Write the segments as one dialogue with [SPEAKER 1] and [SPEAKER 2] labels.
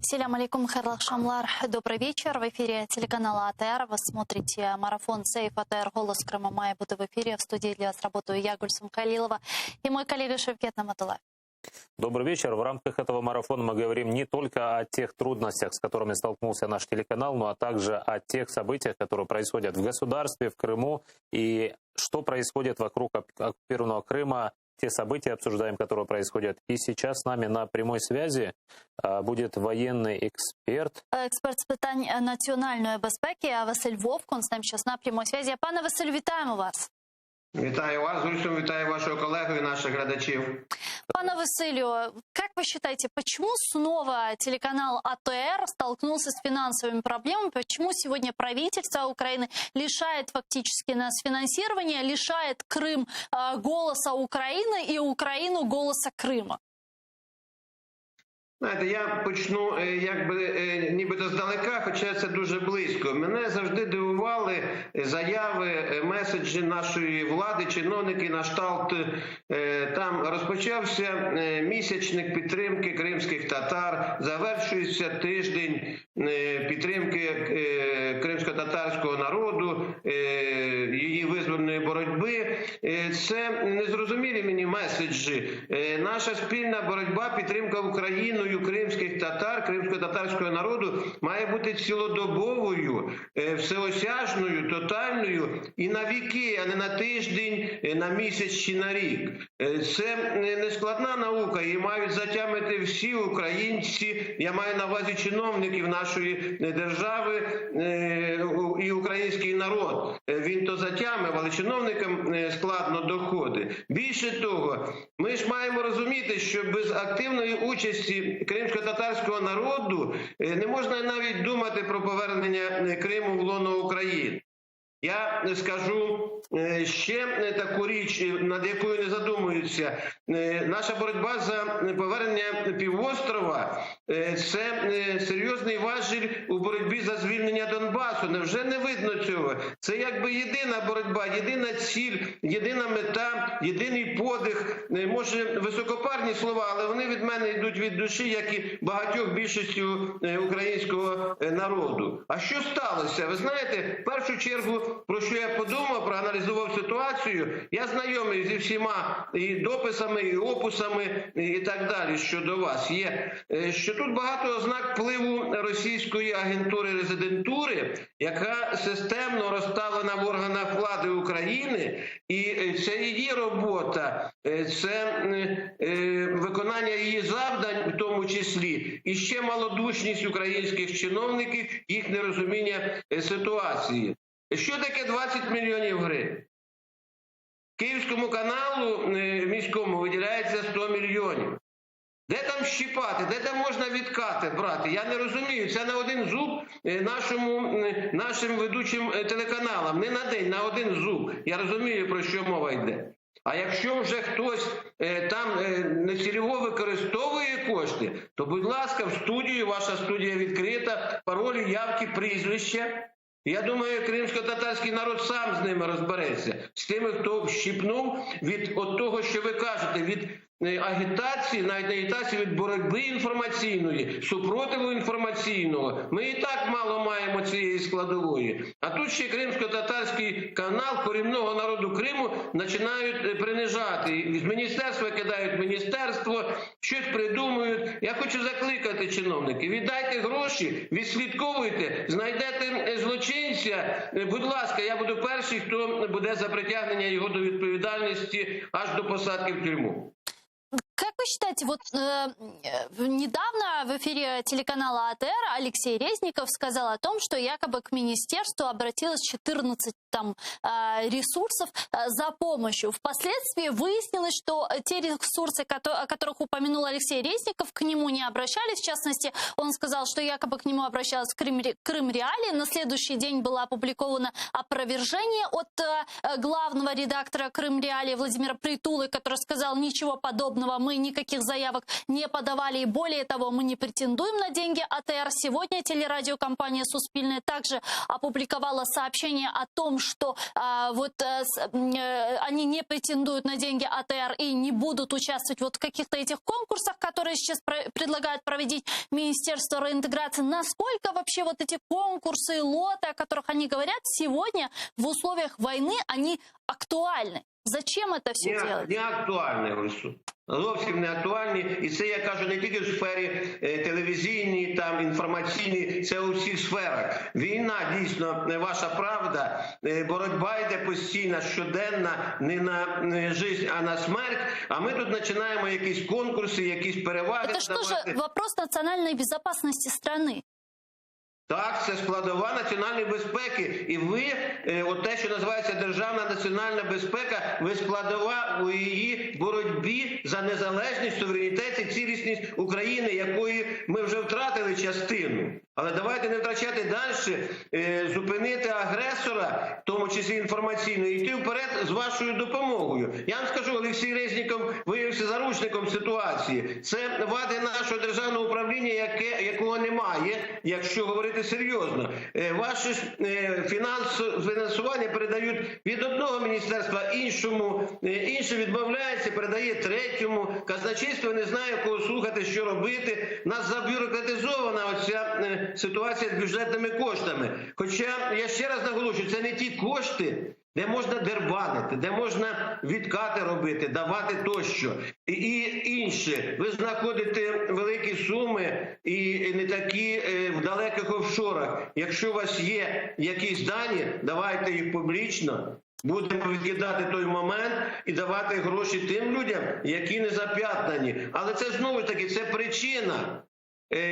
[SPEAKER 1] Selâm aleyküm, hayırlı aqşamlar, добрый вечер. В эфире телеканала АТР. Вы смотрите марафон Сейф АТР «Голос Крыма» має бути в эфире. В студии для вас работаю я, Гульсум Халилова, и мой коллега Шевкет Наматулаев.
[SPEAKER 2] Добрый вечер. В рамках этого марафона мы говорим не только о тех трудностях, с которыми столкнулся наш телеканал, но а также о тех событиях, которые происходят в государстве, в Крыму и что происходит вокруг оккупированного Крыма, те события обсуждаем, которые происходят. И сейчас с нами на прямой связи будет военный эксперт.
[SPEAKER 1] Експерт з питань національної безпеки Василь Вовк, он с нами сейчас на прямой связи. Пане Василю, вітаємо вас.
[SPEAKER 3] Вітаю вас, Гульсум, вітаю вашого колегу і наших глядачів.
[SPEAKER 1] Пане Василю, как вы считаете, почему снова телеканал АТР столкнулся с финансовыми проблемами? Почему сегодня правительство Украины лишает фактически нас финансирования, лишает Крым голоса Украины и Украину голоса Крыма?
[SPEAKER 3] Знаєте, я почну якби нібито здалека, хоча це дуже близько. Мене завжди дивували заяви, меседжі нашої влади, чиновники на кшталт. Там розпочався місячник підтримки кримських татар, завершується тиждень підтримки кримсько-татарського народу, її визвольної боротьби. Це незрозумілі мені меседжі. Наша спільна боротьба, підтримка Україною кримських татар, кримсько-татарського народу має бути цілодобовою, всеосяжною, тотальною і на віки, а не на тиждень, на місяць чи на рік. Це не складна наука, її мають затямити всі українці, я маю на увазі чиновників нашої держави і український народ. Він то затямив, але чиновникам складно доходить. Більше того, ми ж маємо розуміти, що без активної участі кримсько-татарського народу не можна навіть думати про повернення Криму в лоно України. Я скажу ще таку річ, над якою не задумуються. Наша боротьба за повернення півострова – це серйозний важіль у боротьбі за звільнення Донбасу. Невже не видно цього? Це якби єдина боротьба, єдина ціль, єдина мета, єдиний подих. Може, високопарні слова, але вони від мене йдуть від душі, як і багатьох більшості українського народу. А що сталося? Ви знаєте, в першу чергу, про що я подумав, проаналізував ситуацію, я знайомий зі всіма і дописами, і описами, і так далі щодо вас. Є, що тут багато ознак впливу російської агентури-резидентури, яка системно розставлена в органах влади України, і це її робота, це виконання її завдань в тому числі, і ще малодушність українських чиновників, їх нерозуміння ситуації. Що таке 20 мільйонів гривень? Київському каналу міському виділяється 100 мільйонів. Де там щипати, де там можна відкати брати? Я не розумію. Це на один зуб нашому, нашим ведучим телеканалам. Не на день, на один зуб. Я розумію, про що мова йде. А якщо вже хтось там нецільово використовує кошти, то, будь ласка, в студію, ваша студія відкрита, паролі, явки, прізвища. Я думаю, кримсько-татарський народ сам з ними розбереться, з тими, хто вщипнув від от того, що ви кажете, від агітації, навіть не агітації, від боротьби інформаційної, супротиву інформаційного. Ми і так мало маємо цієї складової. А тут ще кримсько-татарський канал корінного народу Криму починають принижати. З міністерства кидають міністерство, щось придумують. Я хочу закликати чиновників, віддайте гроші, відслідковуйте, знайдете злочинця. Будь ласка, я буду перший, хто буде за притягнення його до відповідальності аж до посадки в тюрму.
[SPEAKER 1] Как вы считаете, вот недавно в эфире телеканала АТР Алексей Резников сказал о том, что якобы к министерству обратилось 14 там ресурсов за помощью. Впоследствии выяснилось, что те ресурсы, о которых упомянул Алексей Резников, к нему не обращались. В частности, он сказал, что якобы к нему обращалась Крым, Крым Реалии. На следующий день было опубликовано опровержение от главного редактора Крым Реалии Владимира Притулы, который сказал, ничего подобного мы никогда никаких заявок не подавали. И более того, мы не претендуем на деньги АТР. Сегодня телерадиокомпания «Суспильное» также опубликовала сообщение о том, что а, вот а, с, э, они не претендуют на деньги АТР и не будут участвовать вот в каких-то этих конкурсах, которые сейчас про предлагают проводить Министерство реинтеграции. Насколько вообще вот эти конкурсы и лоты, о которых они говорят, сегодня в условиях войны, они актуальны? Зачем это все
[SPEAKER 3] не,
[SPEAKER 1] делать?
[SPEAKER 3] Не актуальні, Гульсум. Зовсім не актуальні, і це я кажу не тільки в сфері е, телевізійній, там інформаційній, це у всіх сферах. Війна дійсно не ваша правда. Е, боротьба йде постійна, щоденна, не на не жизнь, а на смерть. А ми тут починаємо якісь конкурси, якісь переваги.
[SPEAKER 1] Это что же вопрос национальной безопасности страны?
[SPEAKER 3] Так, це складова національної безпеки. І ви, е, от те, що називається державна національна безпека, ви складова у її боротьбі за незалежність, суверенітет і цілісність України, якої ми вже втратили частину. Але давайте не втрачати далі, е, зупинити агресора, в тому числі інформаційно, і йти вперед з вашою допомогою. Я вам скажу, Олексій Резніков виявився заручником ситуації. Це вади нашого державного управління, яке, якого немає, якщо говорити серйозно. Е, Ваше ж е, фінансування передають від одного міністерства іншому, е, інше відмовляється, передає третьому. Казначейство не знає, кого слухати, що робити. Нас забюрократизована оця ситуація з бюджетними коштами. Хоча я ще раз наголошую, це не ті кошти, де можна дербанити, де можна відкати робити, давати тощо. І, і інше. Ви знаходите великі суми і не такі е, в далеких офшорах. Якщо у вас є якісь дані, давайте їх публічно. Будемо відкидати той момент і давати гроші тим людям, які не зап'ятнані. Але це знову ж таки це причина,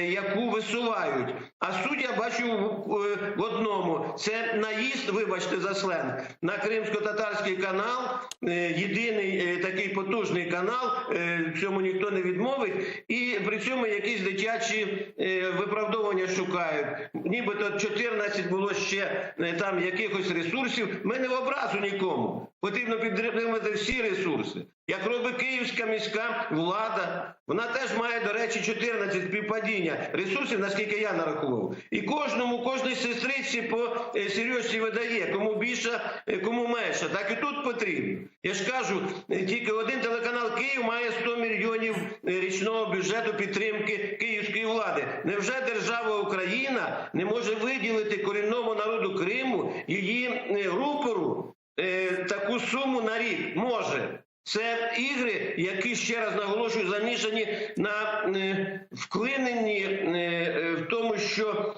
[SPEAKER 3] яку висувають. А суть я бачу в, е, в одному: це наїзд, вибачте за сленг, на кримсько-татарський канал, е, єдиний е, такий потужний канал, е, цьому ніхто не відмовить, і при цьому якісь дитячі е, виправдовування шукають. Нібито 14 було ще е, там якихось ресурсів. Ми не в образу нікому. Потрібно підтримати всі ресурси. Як робить київська міська влада, вона теж має, до речі, 14 співпадіння ресурсів, наскільки я нарахував. І кожному, кожній сестриці по е, серйозці видає, кому більше, е, кому менше. Так і тут потрібно. Я ж кажу, е, тільки один телеканал Київ має 100 мільйонів річного бюджету підтримки київської влади. Невже держава Україна не може виділити корінному народу Криму, її рупору, таку суму на рік? Може. Це ігри, які, ще раз наголошую, замішані на е, вклиненні е, е, в тому, що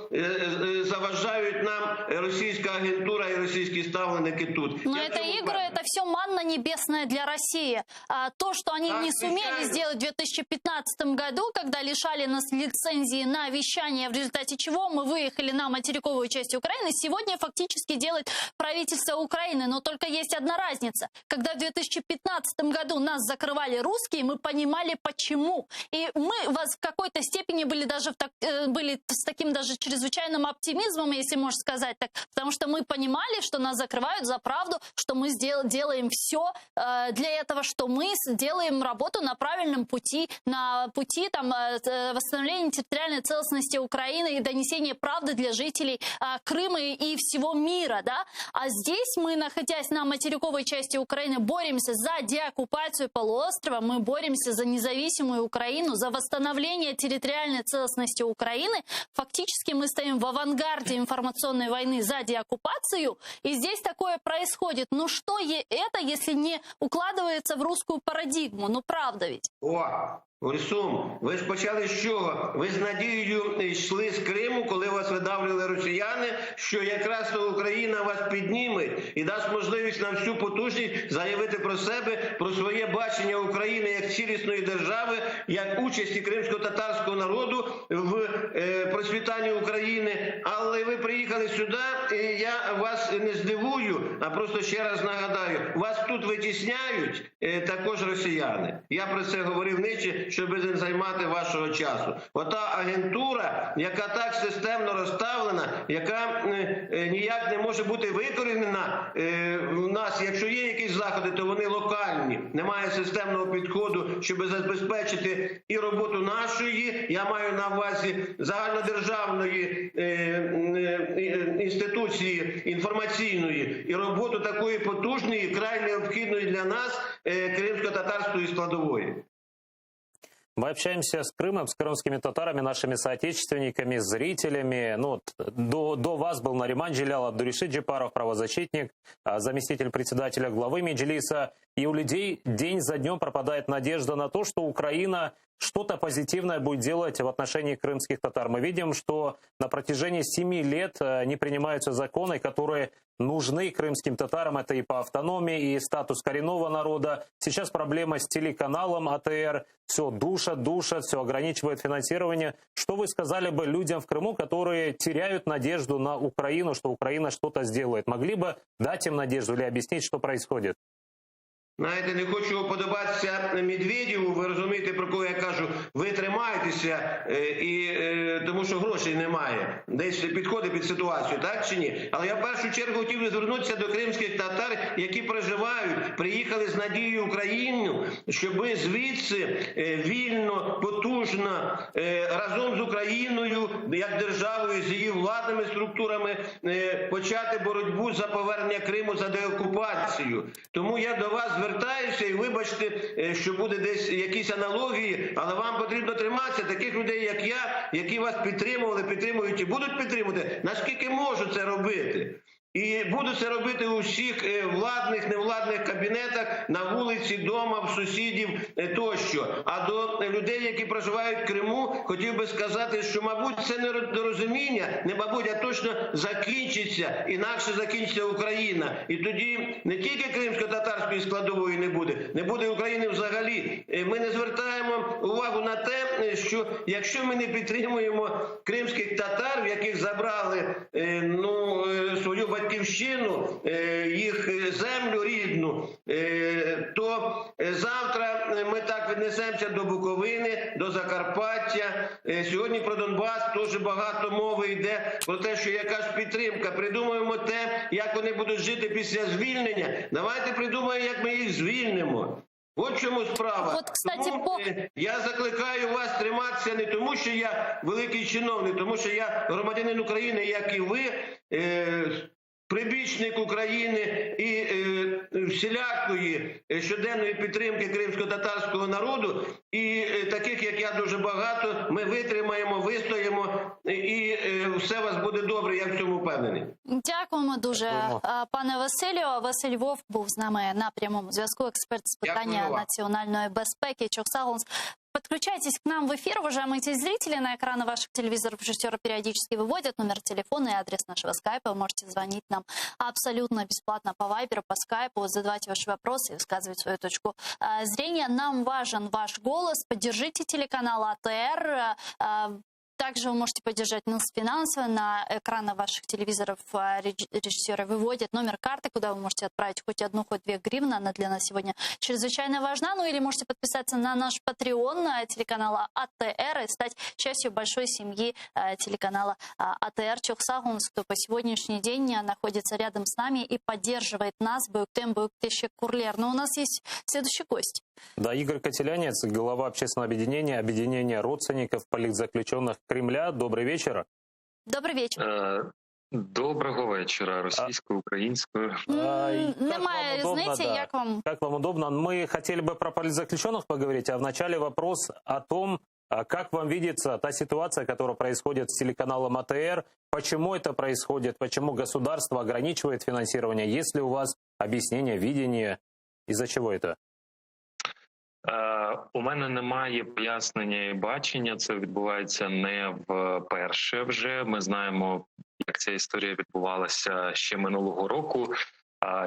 [SPEAKER 3] заважають нам російська агентура і російські ставленики тут.
[SPEAKER 1] Но
[SPEAKER 3] Я
[SPEAKER 1] это
[SPEAKER 3] в цьому
[SPEAKER 1] игры,
[SPEAKER 3] впевнений.
[SPEAKER 1] это все манна небесная для России. А то, что они
[SPEAKER 3] Так,
[SPEAKER 1] не сумели
[SPEAKER 3] звичайно.
[SPEAKER 1] сделать в 2015 году, когда лишали нас лицензии на вещание, в результате чего мы выехали на материковую часть Украины, сегодня фактически делает правительство Украины. Но только есть одна разница. Когда в 2015 году нас закрывали русские, мы понимали почему. И мы вас в какой-то степени были даже в так, э, были с таким даже чрезвычайным оптимизмом, если можно сказать так, потому что мы понимали, что нас закрывают за правду, что мы сдел- делаем все э, для этого, что мы делаем работу на правильном пути, на пути там, э, восстановления территориальной целостности Украины и донесения правды для жителей Крыма и всего мира, да. А здесь мы, находясь на материковой части Украины, боремся за деоккупацию полуострова, мы боремся за независимую Украину, за восстановление территориальной целостности Украины. Фактически мы стоим в авангарде информационной войны за деоккупацию, и здесь такое происходит. Ну что это, если не укладывается в русскую парадигму? Ну правда ведь?
[SPEAKER 3] О, Гульсум, ви ж почали з чого? Ви з надією йшли з Криму, коли вас видавлювали росіяни, що якраз то Україна вас підніме і дасть можливість на всю потужність заявити про себе, про своє бачення України як цілісної держави, як участі кримсько-татарського народу в е, процвітанні України. Але ви приїхали сюди, і я вас не здивую, а просто ще раз нагадаю, вас тут витісняють е, також росіяни. Я про це говорив нижче. речі, щоб не займати вашого часу. Ота агентура, яка так системно розставлена, яка е, е, ніяк не може бути викорінена е, у нас, якщо є якісь заходи, то вони локальні. Немає системного підходу, щоб забезпечити і роботу нашої, я маю на увазі загальнодержавної е, е, інституції інформаційної, і роботу такої потужної, край необхідної для нас е, кримсько-татарської складової.
[SPEAKER 2] Мы общаемся с Крымом, с крымскими татарами, нашими соотечественниками, зрителями. Ну, вот, до вас был Нариман Джелял, Абдурешит Джепаров, правозащитник, заместитель председателя главы Меджлиса. И у людей день за днем пропадает надежда на то, что Украина что-то позитивное будет делать в отношении крымских татар. Мы видим, что на протяжении 7 лет не принимаются законы, которые нужны крымским татарам. Это и по автономии, и статус коренного народа. Сейчас проблема с телеканалом АТР. Все душат, душат, все ограничивает финансирование. Что вы сказали бы людям в Крыму, которые теряют надежду на Украину, что Украина что-то сделает? Могли бы дать им надежду или объяснить, что происходит?
[SPEAKER 3] Знаєте, не хочу уподобатися Медведєву, ви розумієте, про кого я кажу, ви тримаєтеся, і, тому що грошей немає. Десь підходить під ситуацію, так чи ні? Але я в першу чергу хотів би звернутися до кримських татар, які проживають, приїхали з надією в Україну, щоб звідси вільно, потужно, разом з Україною, як державою, з її владними структурами, почати боротьбу за повернення Криму, за деокупацію. Тому я до вас звертаюся і вибачте, що буде десь якісь аналогії, але вам потрібно триматися таких людей, як я, які вас підтримували, підтримують і будуть підтримувати, наскільки можу це робити. І буду це робити у всіх владних, невладних кабінетах, на вулиці, дома, в сусідів тощо. А до людей, які проживають в Криму, хотів би сказати, що, мабуть, це недорозуміння, не мабуть, а точно закінчиться, інакше закінчиться Україна. І тоді не тільки кримсько-татарської складової не буде, не буде України взагалі. Ми не звертаємо увагу на те, що якщо ми не підтримуємо кримських татар, в яких забрали ну, свою батьківщину, їх землю рідну, то завтра ми так віднесемося до Буковини, до Закарпаття. Сьогодні про Донбас дуже багато мови йде про те, що якась підтримка. Придумаємо те, як вони будуть жити після звільнення. Давайте придумаємо, як ми їх звільнимо. От в чому справа.
[SPEAKER 1] Вот, кстати,
[SPEAKER 3] Тому,
[SPEAKER 1] по...
[SPEAKER 3] я закликаю вас триматися не тому, що я великий чиновник, тому що я громадянин України, як і ви, прибічник України і всілякої щоденної підтримки кримсько-татарського народу. І таких, як я, дуже багато. Ми витримаємо, вистоїмо, і все у вас буде добре, я в цьому впевнений.
[SPEAKER 1] Дякуємо дуже,
[SPEAKER 2] Дякуємо.
[SPEAKER 1] пане Василю. Василь Вовк був з нами на прямому зв'язку, експерт з питання
[SPEAKER 3] Дякую вам.
[SPEAKER 1] національної безпеки. Çoq sağ oluñız. Подключайтесь к нам в эфир, уважаемые телезрители. На экраны ваших телевизоров режиссеры периодически выводят номер телефона и адрес нашего скайпа. Вы можете звонить нам абсолютно бесплатно по Вайберу, по скайпу, задавать ваши вопросы и высказывать свою точку зрения. Нам важен ваш голос. Поддержите телеканал АТР. Также вы можете поддержать нас финансово. На экраны ваших телевизоров режиссеры выводят номер карты, куда вы можете отправить хоть одну, хоть две гривны. Она для нас сегодня чрезвычайно важна. Ну или можете подписаться на наш Patreon телеканала АТР и стать частью большой семьи телеканала АТР. Çoq sağ oluñız, кто по сегодняшний день находится рядом с нами и поддерживает нас. Büyükten büyük teşekkürler. Но у нас есть следующий гость.
[SPEAKER 2] Да, Игорь Котелянец, глава общественного объединения, объединения родственников политзаключенных Кремля. Добрый вечер.
[SPEAKER 1] Добрый вечер.
[SPEAKER 4] Доброго вечора, російською, українською.
[SPEAKER 2] Як
[SPEAKER 1] Немає
[SPEAKER 2] вам удобно,
[SPEAKER 1] різниці,
[SPEAKER 2] да.
[SPEAKER 1] як вам?
[SPEAKER 2] Как вам удобно? Мы хотели бы про политзаключенных поговорить, а вначале вопрос о том, как вам видится та ситуация, которая происходит с телеканалом АТР, почему это происходит, почему государство ограничивает финансирование, есть ли у вас объяснение, видение, из-за чего это?
[SPEAKER 4] У мене немає пояснення і бачення. Це відбувається не вперше вже. Ми знаємо, як ця історія відбувалася ще минулого року.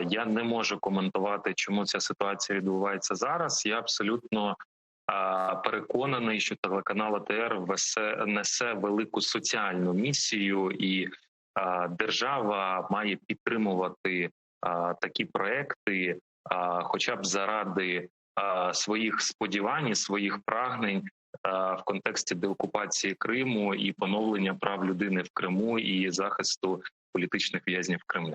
[SPEAKER 4] Я не можу коментувати, чому ця ситуація відбувається зараз. Я абсолютно переконаний, що телеканал АТР несе велику соціальну місію, і держава має підтримувати такі проекти, хоча б заради. Своїх сподівань, і своїх прагнень в контексті деокупації Криму і поновлення прав людини в Криму і захисту політичних в'язнів в Криму.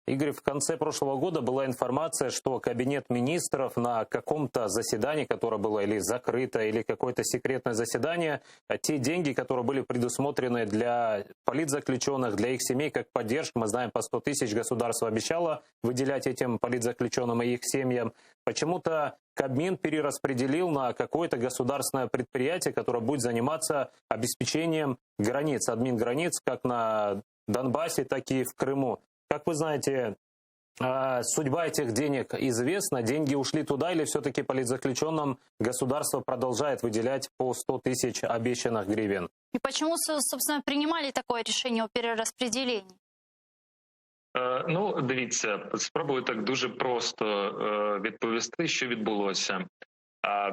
[SPEAKER 2] Игорь, в конце прошлого года была информация, что Кабинет министров на каком-то заседании, которое было или закрыто, или какое-то секретное заседание, те деньги, которые были предусмотрены для политзаключенных, для их семей, как поддержка, мы знаем, по 100 тысяч государство обещало выделять этим политзаключенным и их семьям. Почему-то Кабмин перераспределил на какое-то государственное предприятие, которое будет заниматься обеспечением границ, админ-границ, как на Донбассе, так и в Крыму. Как вы знаете, судьба этих денег известна? Деньги ушли туда или все-таки политзаключенным государство продолжает выделять по 100 тысяч обещанных гривен?
[SPEAKER 1] И почему, собственно, принимали такое решение о перераспределении?
[SPEAKER 4] Ну, дивіться, спробую так дуже просто відповісти, що відбулося.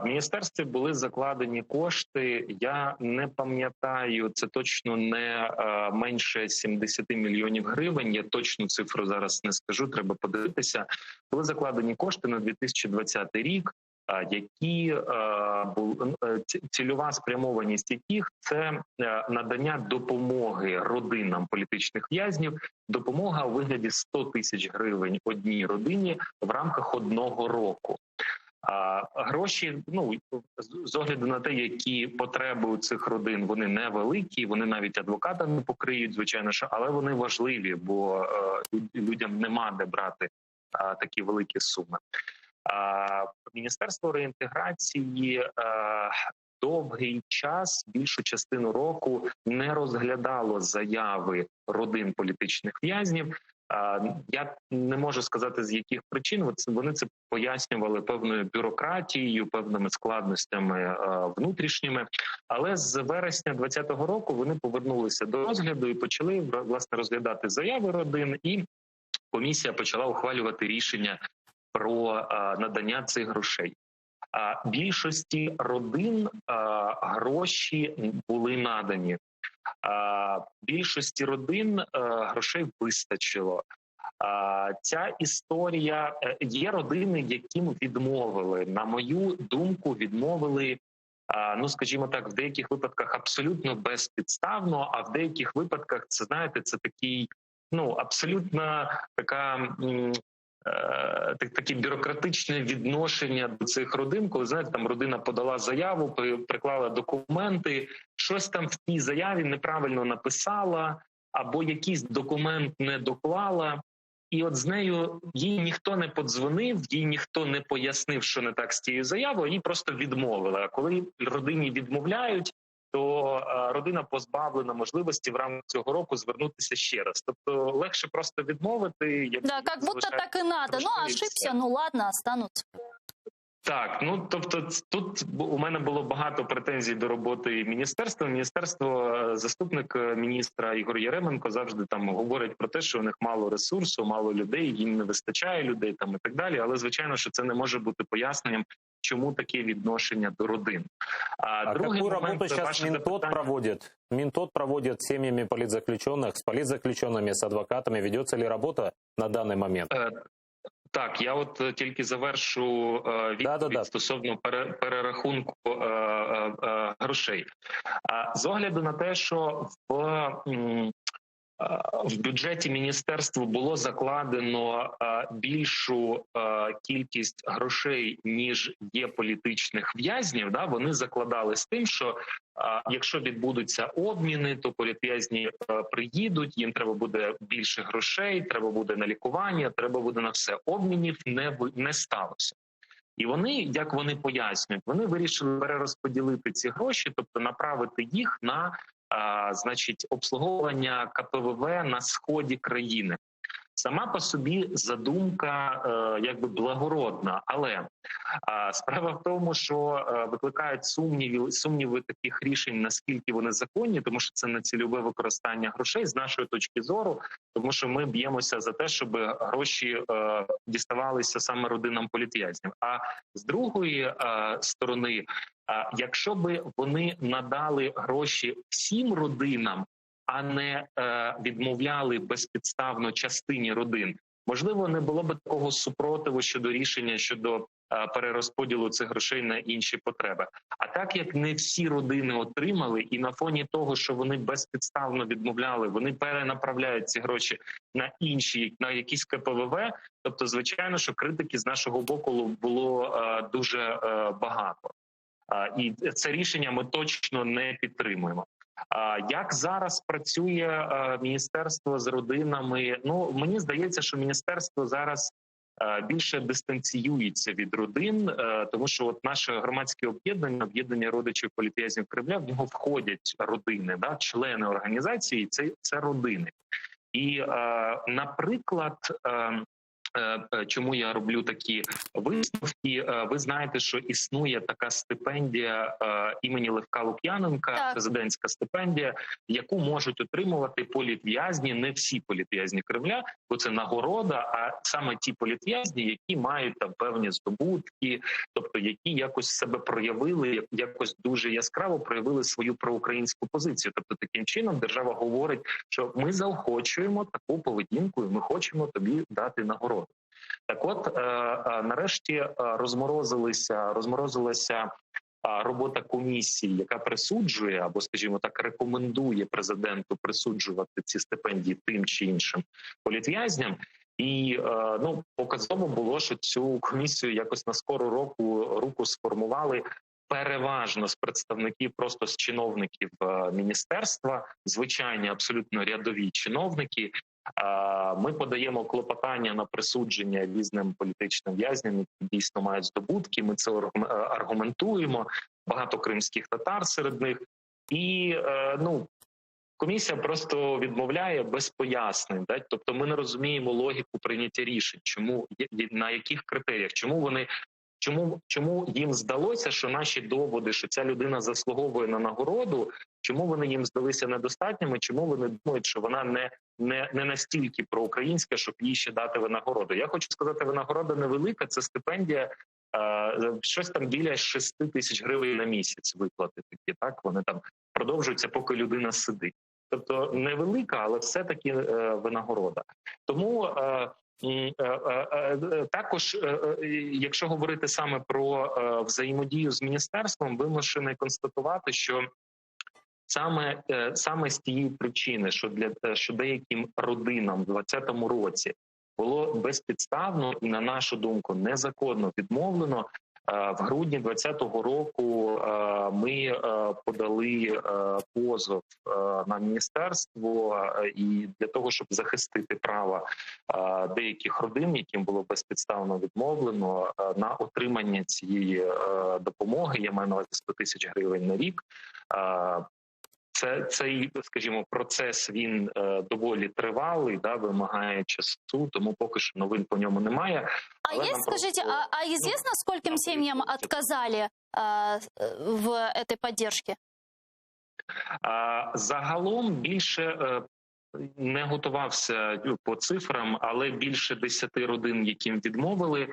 [SPEAKER 4] В міністерстві були закладені кошти. Я не пам'ятаю, це точно не менше 70 мільйонів гривень. Я точну цифру зараз не скажу, треба подивитися. Були закладені кошти на 2020 рік, які цільова спрямованість яких це надання допомоги родинам політичних в'язнів, допомога у вигляді 100 тисяч гривень одній родині в рамках одного року. А гроші, з огляду на те, які потреби у цих родин, вони невеликі, вони навіть адвоката не покриють, звичайно, що, але вони важливі, бо людям нема де брати такі великі суми. Міністерство реінтеграції довгий час, більшу частину року, не розглядало заяви родин політичних в'язнів. Я не можу сказати, з яких причин. Вони це пояснювали певною бюрократією, певними складностями внутрішніми. Але з вересня двадцятого року вони повернулися до розгляду і почали, власне, розглядати заяви родин, і комісія почала ухвалювати рішення про надання цих грошей. Більшості родин гроші були надані. Більшості родин грошей вистачило. Ця історія, є родини, яким відмовили. На мою думку, відмовили, скажімо так, в деяких випадках абсолютно безпідставно, а в деяких випадках, це, знаєте, це такий, ну, абсолютно така таке бюрократичне відношення до цих родин, коли, знаєте, там родина подала заяву, приклала документи, щось там в тій заяві неправильно написала, або якийсь документ не доклала, і от з нею їй ніхто не подзвонив, їй ніхто не пояснив, що не так з тією заявою, їй просто відмовили. А коли родині відмовляють, то родина позбавлена можливості в рамках цього року звернутися ще раз. Тобто легше просто відмовити, як
[SPEAKER 1] Да, как будто
[SPEAKER 4] залишається
[SPEAKER 1] так и надо. Ну,
[SPEAKER 4] трошки
[SPEAKER 1] ошибся,
[SPEAKER 4] все.
[SPEAKER 1] ну ладно, останутся.
[SPEAKER 4] Так, тобто тут у мене було багато претензій до роботи міністерства. Міністерство, заступник міністра Ігор Яременко завжди там говорить про те, що у них мало ресурсу, мало людей, їм не вистачає людей там і так далі. Але, звичайно, що це не може бути поясненням, чому таке відношення до родин. А
[SPEAKER 2] А
[SPEAKER 4] другий
[SPEAKER 2] какую
[SPEAKER 4] момент,
[SPEAKER 2] работу
[SPEAKER 4] це
[SPEAKER 2] сейчас
[SPEAKER 4] ваше
[SPEAKER 2] Минтот
[SPEAKER 4] запитання.
[SPEAKER 2] проводит? Минтот проводит с семьями политзаключенных, с политзаключенными, с адвокатами. Ведется ли работа на данный момент?
[SPEAKER 4] Так, я от тільки завершу відповідь стосовно перерахунку грошей. А з огляду на те, що в бюджеті міністерства було закладено більшу кількість грошей, ніж є політичних в'язнів, да, вони закладали з тим, що якщо відбудуться обміни, то політв'язні приїдуть, їм треба буде більше грошей, треба буде на лікування, треба буде на все. Обмінів не сталося. І вони, як вони пояснюють, вони вирішили перерозподілити ці гроші, тобто направити їх на обслуговування КПВВ на сході країни. Сама по собі задумка благородна, але справа в тому, що викликають сумніви таких рішень, наскільки вони законні, тому що це нецільове використання грошей з нашої точки зору, тому що ми б'ємося за те, щоб гроші діставалися саме родинам політв'язнів. А з другої сторони, якщо би вони надали гроші всім родинам, а не відмовляли безпідставно частині родин, Можливо, не було б такого супротиву щодо рішення щодо перерозподілу цих грошей на інші потреби. А так як не всі родини отримали, і на фоні того, що вони безпідставно відмовляли, вони перенаправляють ці гроші на інші, на якісь КПВВ. Тобто, звичайно, що критики з нашого боку було дуже багато, і це рішення ми точно не підтримуємо. А як зараз працює міністерство з родинами? Ну, мені здається, що міністерство зараз більше дистанціюється від родин, тому що от наше громадське об'єднання, об'єднання родичів політв'язнів Кремля, в нього входять родини, да, члени організації, це родини. І, наприклад, чому я роблю такі висновки? Ви знаєте, що існує така стипендія імені Левка Лук'яненка, президентська стипендія, яку можуть отримувати політв'язні, не всі політв'язні Кремля, бо це нагорода, а саме ті політв'язні, які мають там певні здобутки, тобто які якось себе проявили, якось дуже яскраво проявили свою проукраїнську позицію. Тобто таким чином держава говорить, що ми заохочуємо таку поведінку і ми хочемо тобі дати нагороду. Так от, нарешті, розморозилася робота комісії, яка присуджує або, скажімо так, рекомендує президенту присуджувати ці стипендії тим чи іншим політв'язням. І показово було, що цю комісію якось на скору руку сформували переважно з представників, просто з чиновників міністерства, звичайні абсолютно рядові чиновники. Ми подаємо клопотання на присудження різним політичним в'язням, які дійсно мають здобутки. Ми це аргументуємо. Багато кримських татар серед них. І комісія просто відмовляє без пояснень. Да? Тобто ми не розуміємо логіку прийняття рішень, чому, на яких критеріях, чому вони... Чому, чому їм здалося, що наші доводи, що ця людина заслуговує на нагороду, чому вони їм здалися недостатніми, чому вони думають, що вона не настільки проукраїнська, щоб їй ще дати винагороду. Я хочу сказати, винагорода невелика, це стипендія, щось там біля 6 тисяч гривень на місяць виплати такі, так? Вони там продовжуються, поки людина сидить. Тобто невелика, але все-таки винагорода. Тому також, якщо говорити саме про взаємодію з міністерством, вимушений констатувати, що саме з тієї причини, що деяким родинам в двадцятому році було безпідставно і, на нашу думку, незаконно відмовлено, в грудні двадцятого року ми подали позов на міністерство і для того, щоб захистити права деяких родин, яким було безпідставно відмовлено, на отримання цієї допомоги, я маю на увазі 100 тисяч гривень на рік. Цей, скажімо, процес, він доволі тривалий, да, вимагає часу, тому поки що новин по ньому немає.
[SPEAKER 1] А
[SPEAKER 4] Але
[SPEAKER 1] есть,
[SPEAKER 4] нам
[SPEAKER 1] скажите,
[SPEAKER 4] просто
[SPEAKER 1] а известно, скольким
[SPEAKER 4] нам
[SPEAKER 1] семьям
[SPEAKER 4] просто
[SPEAKER 1] отказали в этой поддержке?
[SPEAKER 4] Загалом більше не готувався по цифрам, але більше 10 родин, яким відмовили.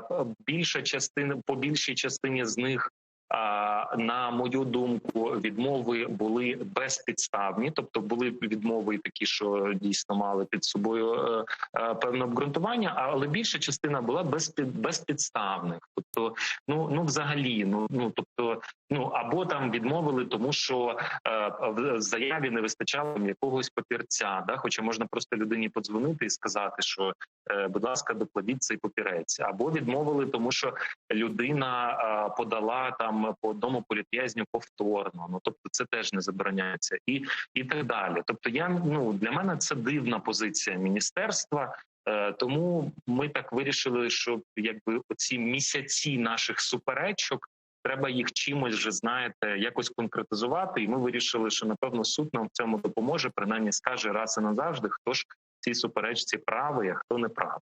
[SPEAKER 4] По більшій частині з них, на мою думку, відмови були безпідставні, тобто були відмови такі, що дійсно мали під собою певне обґрунтування, але більша частина була безпідставних. Тобто, ну, ну, взагалі, ну, ну, тобто, ну, або там відмовили, тому що в заяві не вистачало якогось папірця, да? Хоча можна просто людині подзвонити і сказати, що, будь ласка, докладіть цей папірець. Або відмовили, тому що людина подала там по одному політв'язню повторно. Тобто це теж не забороняється. І так далі. Тобто для мене це дивна позиція міністерства. Тому ми так вирішили, що оці місяці наших суперечок, треба їх чимось вже, якось конкретизувати. І ми вирішили, що, напевно, суд нам в цьому допоможе, принаймні скаже раз і назавжди, хто ж в цій суперечці правий, а хто не правий.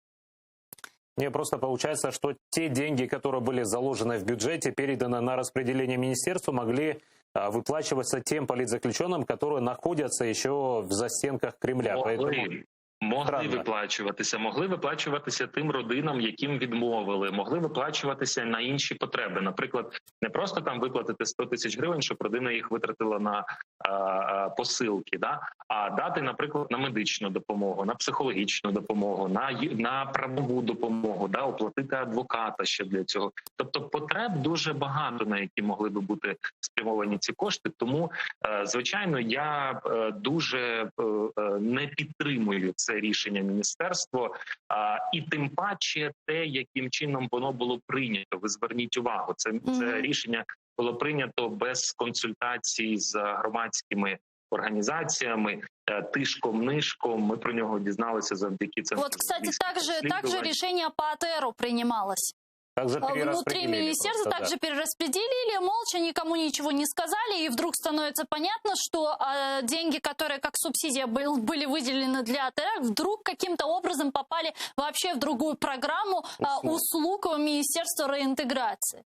[SPEAKER 2] Не, просто получается, что те деньги, которые были заложены в бюджете, переданы на распределение министерству, могли выплачиваться тем политзаключенным, которые находятся еще в застенках Кремля.
[SPEAKER 4] Могли.
[SPEAKER 2] Поэтому...
[SPEAKER 4] Могли
[SPEAKER 2] Странно.
[SPEAKER 4] виплачуватися, могли виплачуватися тим родинам, яким відмовили, могли виплачуватися на інші потреби. Наприклад, не просто там виплатити 100 тисяч гривень, щоб родина їх витратила на е, е, посилки, да? а дати, наприклад, на медичну допомогу, на психологічну допомогу, на, ю- на правову допомогу, да? оплатити адвоката ще для цього. Тобто потреб дуже багато, на які могли би бути спрямовані ці кошти. Тому Е, Звичайно, я е, дуже е, е, не підтримую це рішення міністерства, а, і тим паче те, яким чином воно було прийнято. Ви зверніть увагу, це, це
[SPEAKER 1] Мгм.
[SPEAKER 4] рішення було прийнято без консультацій з громадськими організаціями, е, тишком нишком. Ми про нього дізналися завдяки центру.
[SPEAKER 1] Вот, кстати,
[SPEAKER 4] журналістських
[SPEAKER 1] также, также
[SPEAKER 4] розслідувань.
[SPEAKER 1] решение по АТРу принималось.
[SPEAKER 2] Также
[SPEAKER 1] А Внутри
[SPEAKER 2] перераспределили
[SPEAKER 1] министерства
[SPEAKER 2] просто, да.
[SPEAKER 1] также перераспределили, молча никому ничего не сказали, и вдруг становится понятно, что э, деньги, которые как субсидия был, были выделены для АТР, вдруг каким-то образом попали вообще в другую программу э,
[SPEAKER 2] Услуг.
[SPEAKER 1] услуг Министерства реинтеграции.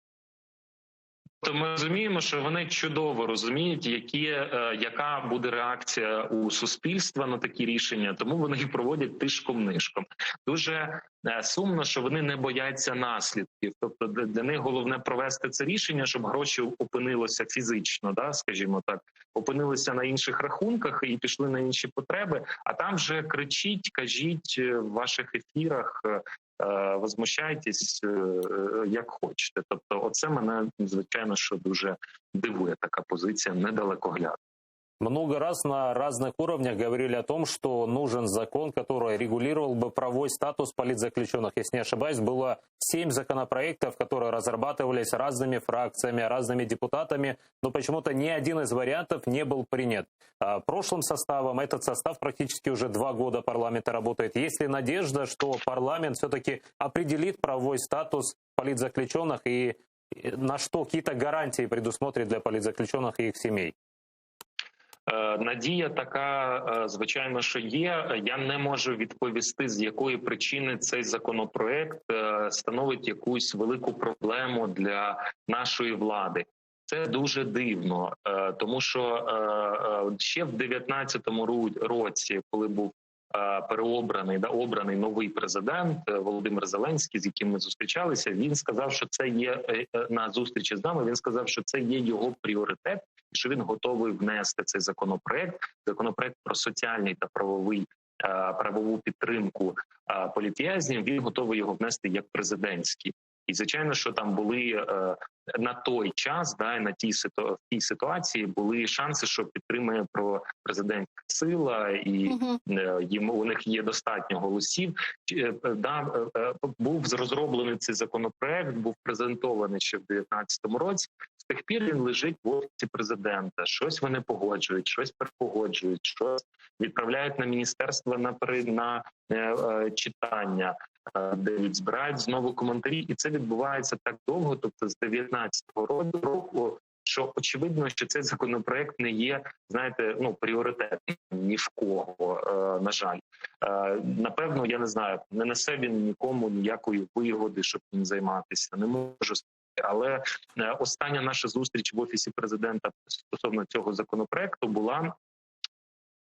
[SPEAKER 4] То ми розуміємо, що вони чудово розуміють, які, е, яка буде реакція у суспільства на такі рішення, тому вони їх проводять тишком-нишком. Дуже е, сумно, що вони не бояться наслідків. Тобто для для них головне провести це рішення, щоб гроші опинилося фізично, да, скажімо так, опинилися на інших рахунках і пішли на інші потреби. А там вже кричіть, кажіть е, в ваших ефірах. е, е, Возмущайтесь е, е, як хочете. Тобто, оце мене звичайно, що дуже дивує така позиція недалекоглядна.
[SPEAKER 2] Много раз на разных уровнях говорили о том, что нужен закон, который регулировал бы правовой статус политзаключенных. Если не ошибаюсь, было семь законопроектов, которые разрабатывались разными фракциями, разными депутатами, но почему-то ни один из вариантов не был принят. А Прошлым составом, этот состав практически уже два года парламента работает. Есть ли надежда, что парламент все-таки определит правовой статус политзаключенных и на что какие-то гарантии предусмотрит для политзаключенных и их семей?
[SPEAKER 4] Е, Надія така, е, звичайно, що є. Я не можу відповісти, з якої причини цей законопроект е, становить якусь велику проблему для нашої влади. Це дуже дивно, е, тому що е, е, ще в 19-му ру- році, коли був е, переобраний да обраний новий президент е, Володимир Зеленський, з яким ми зустрічалися, він сказав, що це є е, е, на зустрічі з нами. Він сказав, що це є його пріоритет, і що він готовий внести цей законопроект, законопроект про соціальний та правовий е, правову підтримку е, політв'язнів. Він готовий його внести як президентський. І звичайно, що там були е, на той час, да і на тій ситу... в тій ситуації були шанси, що підтримає пропрезидентська сила, і
[SPEAKER 1] Мгм.
[SPEAKER 4] е, їм у них є достатньо голосів. Чи, е, е, Да, е, е, був розроблений цей законопроект, був презентований ще в 2019 році. З тих пір він лежить в офісі президента. Щось вони погоджують, щось перепогоджують, щось відправляють на міністерство на пере- на е, е, читання, е, де збирають знову коментарі, і це відбувається так довго, тобто з 19-го року, що очевидно, що цей законопроект не є, знаєте, ну пріоритетним ні в кого, е, на жаль. Е, Напевно, я не знаю, не несе він нікому ніякої вигоди, щоб ним займатися. Не можу сказати. Але е, остання наша зустріч в офісі президента стосовно цього законопроекту була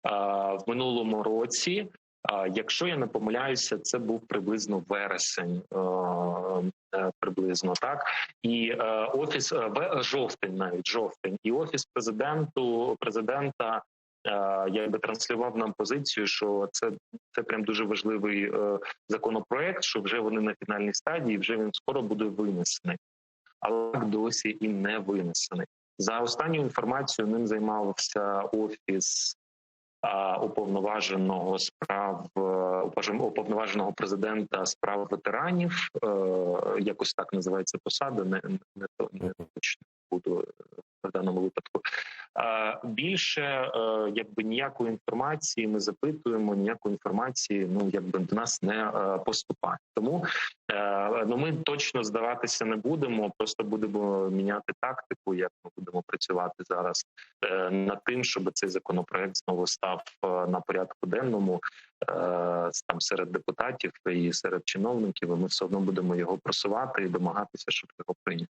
[SPEAKER 4] е, в минулому році. Е, Якщо я не помиляюся, це був приблизно вересень, е, е, приблизно так. І е, офіс е, в жовтень, навіть жовтень, і офіс президенту президента е, якби транслював нам позицію, що це, це прям дуже важливий е, законопроект, що вже вони на фінальній стадії, вже він скоро буде винесений, але так досі і не винесений. За останню інформацією ним займався офіс а, уповноваженого з прав е, уповноваженого- уповноваженого президента з прав ветеранів. е, Якось так називається посада. Не, не, то- не точно буду е, в даному випадку. Е, Більше е, якби ніякої інформації ми запитуємо, ніякої інформації ну якби до нас не е, поступає. Тому е, ну ми точно здаватися не будемо, просто будемо міняти тактику, як ми будемо працювати зараз е, над тим, щоб цей законопроект знову став е, на порядку денному е, там серед депутатів і серед чиновників. І ми все одно будемо його просувати і домагатися, щоб його прийняли.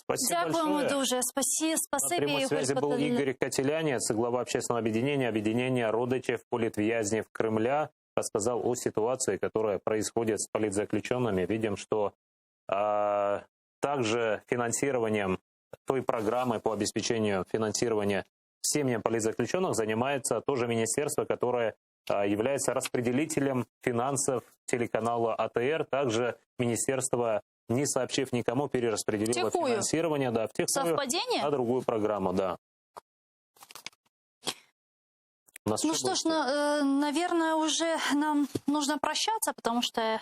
[SPEAKER 2] Спасибо
[SPEAKER 1] Дякуємо
[SPEAKER 2] большое.
[SPEAKER 1] дуже. Спасі,
[SPEAKER 2] На
[SPEAKER 1] спасибі,
[SPEAKER 2] прямой
[SPEAKER 1] Ігор
[SPEAKER 2] связи был
[SPEAKER 1] Котелянець.
[SPEAKER 2] Игорь Котелянец, глава общественного объединения «Объединение родичев политвязнев Кремля», рассказал о ситуации, которая происходит с политзаключенными. Видим, что а, также финансированием той программы по обеспечению финансирования семьям политзаключенных занимается тоже министерство, которое а, является распределителем финансов телеканала АТР. Также министерство, не сообщив никому, перераспределило
[SPEAKER 1] Втихую.
[SPEAKER 2] финансирование да, втихую
[SPEAKER 1] Совпадение?
[SPEAKER 2] на другую программу, да. У нас
[SPEAKER 1] Ну
[SPEAKER 2] еще
[SPEAKER 1] что
[SPEAKER 2] будет?
[SPEAKER 1] ж, ну, э, наверное, уже нам нужно прощаться, потому что,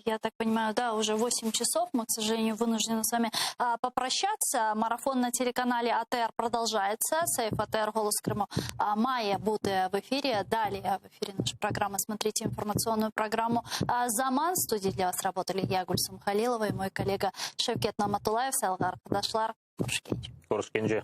[SPEAKER 1] я так понимаю, да, уже 8 часов. Мы, к сожалению, вынуждены с вами а, попрощаться. Марафон на телеканале АТР продолжается. Сейф АТР «Голос Крыму» а, має бути в ефірі. Далі в ефірі наша программа «Смотрите информационную программу а, «Заман». В студии для вас работали я, Гульсум Халилова, и мой коллега Шевкет Наматулаев. Sayğılı arqadaşlar. Körüşkence.
[SPEAKER 2] Körüşkence.